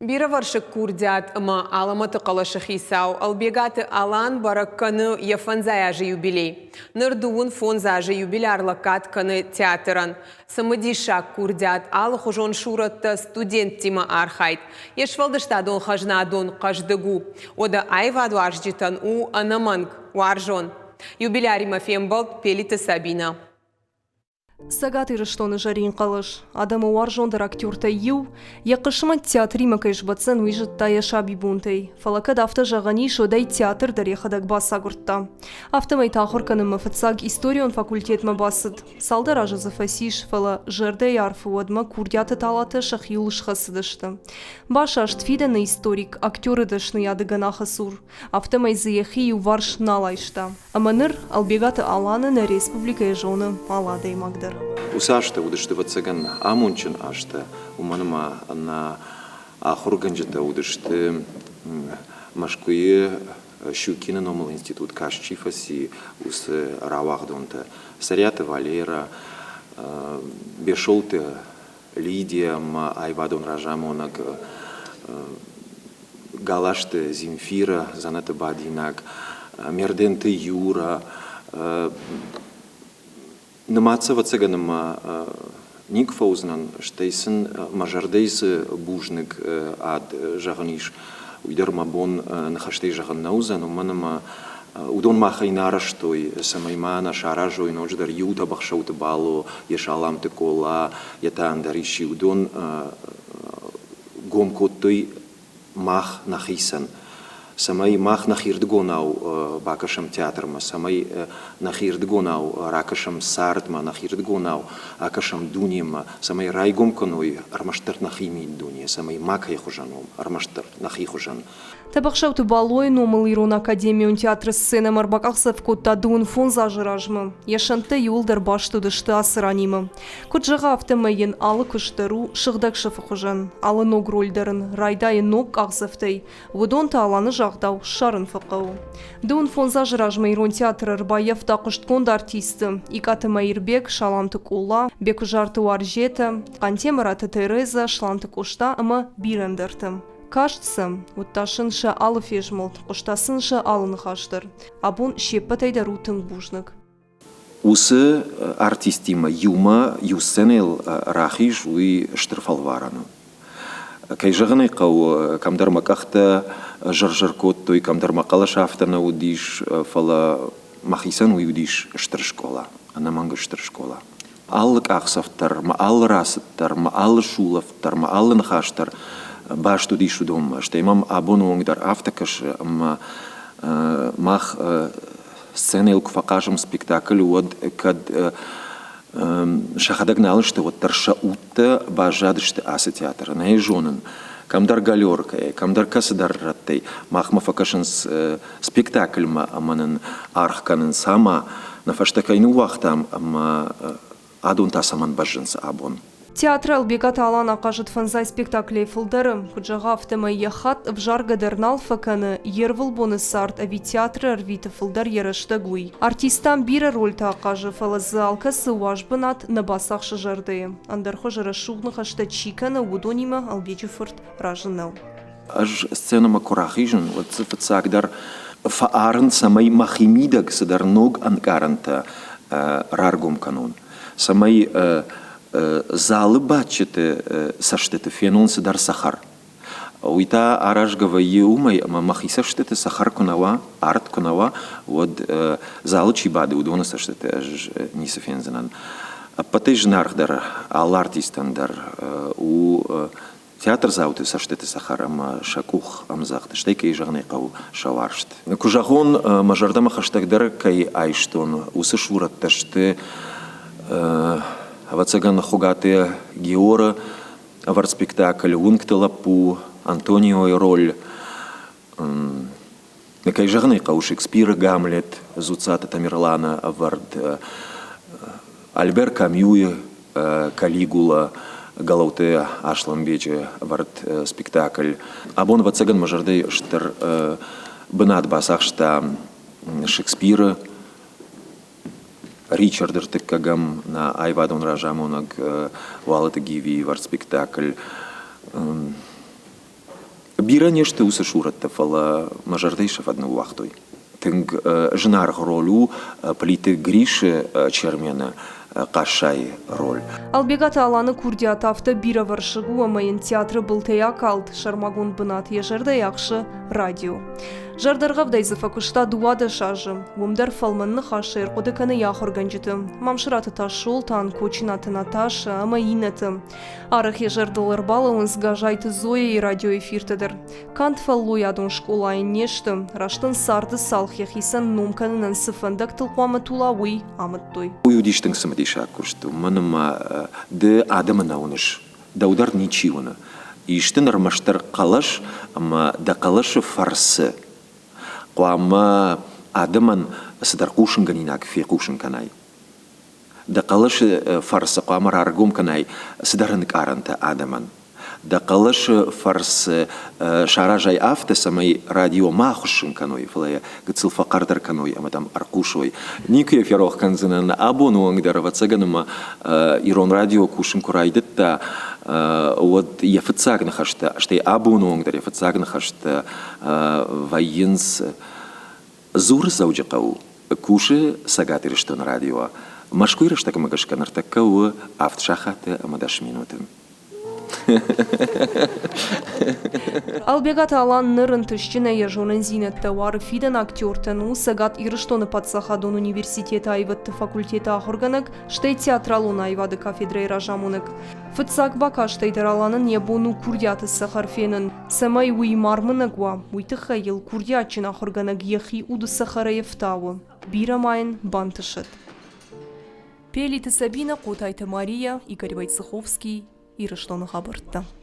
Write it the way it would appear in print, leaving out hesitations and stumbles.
Бирӕвӕрсыг курдиат ӕмӕ алӕмӕты хъӕлӕсы хицау Ӕлбегаты Алан бӕрӕг кӕны йӕ фӕндзай азы юбилей. Ныр дыууын фондз азы юбиляр лӕггад кӕны театрӕн. Цымыдисаг курдиат, алыхуызон сурӕттӕ, студенттимӕ архайд. Йе сфӕлдыстадон хӕзнадон хъӕздыг у. Уӕдӕ аивадуарзджытӕн у ӕнӕмӕнг уарзон. Юбиляримӕ фембӕлд Пелиты Сабинӕ. Цӕгат Ирыстоны зӕрин хъӕлӕс, адӕмы уарзондӕр актертӕй иу, йӕ хъысмӕт театримӕ кӕй сбӕтдзӕн, уый зыдта йӕ сабибонтӕй. Фӕлӕ кӕд афтӕ зӕгъӕн ис, уӕд ӕй театр дӕр йӕхӕдӕг бацагуырдта. Афтӕмӕй та ахуыр кӕнынмӕ фыццаг историон факультетмӕ бацыд. Цалдӕр азы дзы фӕцис, фӕлӕ зӕрдӕйы арфы уӕдмӕ курдиаты талатӕ сӕхиуыл схӕцыдысты. Басаст фидӕны историк, актеры дӕсныйады гӕнахы цур. Афтӕмӕй дзы йӕхи иуварс нал айста. Ӕмӕ ныр Ӕлбегаты Аланы нӕ республикӕйы зоны алы адӕймаг дӕр. Уыцы азтӕ уыдысты, ӕвӕццӕгӕн, амондджын азтӕ, уымӕн ӕмӕ нӕ ахуыргӕнджытӕ уыдысты Мӕскуыйы Щукины номыл институт каст чи фӕци, уыцы рауагъдонтӕ Цӕриаты Валерӕ, Бесолты Лидия ӕмӕ аивадон разамонӕг Галазты Земфирӕ, дзӕнӕты бадинаг, Мерденты Юра, нымад сӕ ӕвӕццӕгӕн ӕмӕ никуы фӕуыдзынӕн, стӕй сын мӕ зӕрдӕйы цы бузныг ад зӕгъын ис, уый дӕр мӕ бон ныхӕстӕй зӕгъын нӕ уыдзӕн, уымӕн ӕмӕ уыдон махӕй нӕ арӕзтой, цӕмӕй ма нӕ саразой ноджыдӕр иу Тӕбӕхсӕуты Бало, йӕ Саламты Къола, йӕ та ӕндӕр исчи. Уыдон гом кодтой мах нӕхицӕн, цӕмӕй мах нӕхирдыгонау бакӕсӕм театрмӕ, цӕмӕй нӕхирдыгонау ракӕсӕм цардмӕ, нӕхирдыгонау акӕсӕм дунемӕ, цӕмӕй райгом кӕной ӕрмӕстдӕр нӕхи миддуне, цӕмӕй макӕй хуызӕн уӕм, ӕрмӕстдӕр нӕхи хуызӕн. Тӕбӕхсӕуты Балойы номыл Ирон академион театры сценӕмӕ ӕрбакъахдзӕф кодта дыууын фондз азы размӕ. Йӕ сӕнттӕ иууылдӕр баст уыдысты ацы ранимӕ. Куыд зӕгъы, афтӕмӕй йын алы куыст дӕр у сыгъдӕг сыфы хуызӕн, алы ног роль дӕр ын райдайы ног къахдзӕфтӕй, уыдон та Аланы загъдау ссарын фӕхъӕуы. Дыууын фондз азы размӕ Ирон театры ӕрбаййӕфта хъуыстгонд артистты Икъаты Мӕирбег, Саламты Къола, Бекуызарты Уарзетӕ, Хъантемыраты Терезӕ, Сланты Къоста ӕмӕ бирӕ ӕндӕрты. Каст сӕм, уыдта сын сӕ алы фезмӕлд, хъуыста сын сӕ алы ныхас дӕр. Абон се ппӕтӕй дӕр у тынг бузныг. Уыцы артисттимӕ иумӕ иу сценӕйыл рахиз, уый стыр фӕлварӕн у. Кӕй зӕгъын ӕй хъӕуы, кӕмдӕр мӕ къӕхтӕ зыр-зыр кодтой, кӕмдӕр мӕ хъӕлӕс афтӕ нӕ уыдис, фӕлӕ мӕхицӕн уый уыдис стыр скъола, ӕнӕмӕнг стыр скъола. Алы къахдзӕф дӕр, мӕ алы рацыд дӕр, мӕ алы сулӕфт дӕр, мӕ алы ныхас дӕр баст уыдис уыдонмӕ. Стӕй мӕм абоны онг дӕр афтӕ кӕсы, ӕмӕ мах сценӕйыл куы фӕхъазӕм спектакль, уӕд кӕд сӕхӕдӕг нал сты, уӕддӕр сӕ удтӕ баззадысты ацы театры. Нӕ йӕ зонын, кӕмдӕр галеркӕйӕ, кӕмдӕр кӕцыдӕр рӕттӕй махмӕ фӕкӕсынц спектакльмӕ ӕмӕ нын аргъ кӕнынц ӕмӕ нӕ фӕстӕ кӕй ныууагътам ӕмӕ адон та цӕмӕн бӕззынц абон. Театры Ӕлбегаты Алан ахъазыд фӕндзай спектаклӕй фылдӕры. Куыд зӕгъы, афтӕмӕй йӕ хатт ӕвзаргӕ дӕр нал фӕкӕны, йе рвылбоны цард ӕви театры ӕрвиты фылдӕр йӕ рӕстӕг, уый. Артисттӕм бирӕ рольтӕ ахъазы, фӕлӕ дзы алкӕцы уаз бынат нӕ бацахсы зӕрдӕйы. Ӕндӕр хуызы рӕсугъд ныхӕстӕ чи кӕны, уыдонимӕ Ӕлбеджы фырт разы нӕу. Ӕз сценӕмӕ куы рахизын, уӕд дзы фыццагдӕр фӕарын, цӕмӕй мӕхимидӕг цыдӕр ног ӕнкъарӕнтӕ раргом кӕнон, цӕмӕй залы бадджыты цӕстыты фенон цыдӕр цӕхӕр. Уый та аразгӕ вӕййы уымӕй, ӕмӕ мӕхи цӕстыты цӕхӕр куы нӕ уа, арт куы нӕ уа, уӕд залы чи бады, уыдоны цӕстыты ӕз ницы фендзынӕн. Ӕппӕтӕй зынаргъдӕр алы артистӕн дӕр у Театрдзауты цӕстыты цӕхӕр ӕмӕ сӕ къух ӕмдзӕгъд, стӕй кӕй зӕгъын ӕй хъӕуы, сӕ уарзт. Куы зӕгъон, мӕ зӕрдӕмӕ хӕстӕгдӕр кӕй айстон, уыцы сурӕттӕ сты, ӕвӕццӕгӕн, Хуыгаты Георы ӕвӕрд спектакль «Уынгты лӕппу», Антониойы роль, Кӕй зӕгъын ӕй хъӕуы, Шекспиры Гамлет, Дзуццаты Тамерланы ӕвӕрд, Альбер Камюйы Калигула, Гӕлӕуты Аслӕнбеджы ӕвӕрд спектакль. Абон, ӕвӕццӕгӕн, мӕ зӕрдӕйы стыр бынат бацахста Шекспиры Ричард ӕртыккӕгӕм, нӕ аивадон разамонӕг Уалыты Гивийы ӕвӕрд спектакль. Бирӕ не сты уыцы сурӕттӕ, фӕлӕ мӕ зӕрдӕйы сӕ фӕд ныууагътой. Тынг зынаргъ роль у Плиты Грисы Чермены Хъӕссӕйы роль. Албегаты Аланы курдиат афтӕ бирӕвӕрсыг у ӕмӕ йын театры былтӕй акалд сӕрмагонд бынат йӕ зӕрдӕйы ахсы радио. Зӕрдӕргъӕвдӕй дзы фӕкуыста 12 азы. Уым дӕр фӕлмӕн ныхасӕй ӕрхъуыды кӕны йӕ ахуыргӕнджыты Мамсыраты Тасолтан, Кочынаты Наташӕ ӕмӕ иннӕты. Арӕх йӕ зӕрдыл ӕрбалӕууынц Газайты Зояйы радиоэфиртӕ дӕр. Канд фӕллойадон скъолайы не сты, раст ын царды цалх йӕхицӕн ном кӕнынӕн цы фӕндӕгтыл хъуамӕ тула, уый амыдтой. Уый уыдис тынг цымыдисаг куыст, уымӕн ӕмӕ ды адӕмы нӕ уыныс, дӕу дӕр ничи уыны. Ис дын ӕрмӕстдӕр хъӕлӕс ӕмӕ дӕ хъӕлӕсы фӕрцы хъуамӕ адӕмӕн цыдӕр хъусынгӕнинаг фехъусын кӕнай. Дӕ хъӕлӕсы фӕрцы хъуамӕ раргом кӕнай цыдӕр ӕнкъарӕнтӕ адӕмӕн. Дӕ хъӕлӕсы фӕрцы саразай афтӕ, цӕмӕй радио ма ахуыссын кӕной, фӕлӕ йӕ гыццыл фӕхъӕрдӕр кӕной ӕмӕ дӕм ӕрхъусой. Никуы йӕ ферох кӕндзынӕн. Абоны онг дӕр, ӕвӕццӕгӕн, ӕмӕ ирон радио кусын куы райдыдта, уӕд йӕ фыццаг ныхӕстӕ, стӕй абоны онг дӕр йӕ фыццаг ныхӕстӕ вӕййынц Дзуры Дзӕуджыхъӕу, кусы Цӕгат Ирыстоны радио. Мӕскуыйы рӕстӕгмӕ гӕсгӕ ныртӕккӕ у авд сахаты ӕмӕ 10 минуты. Албегаты Алан ныр ӕнтыстджынӕй йӕ зонындзинӕдтӕ уары фидӕн актертӕн у Цӕгат Ирыстоны паддзахадон университеты аивӕдты факультеты ахуыргӕнӕг, стӕй театралон аивады кафедрӕйы разамонӕг. Фыццаг бакастӕй дӕр Аланӕн йӕ бон у курдиаты цӕхӕр фенын. Цӕмӕй уый ма рмынӕг уа, уый тыххӕй йыл курдиатджын ахуыргӕнӕг йӕхи уды цӕхӕрӕй ӕфтауы. Бирӕ ма йын бантысӕд. Пелиты Сабинӕ, Хъотайты Мария, Игорь Войцеховский, Ирыстоны хабӕрттӕ.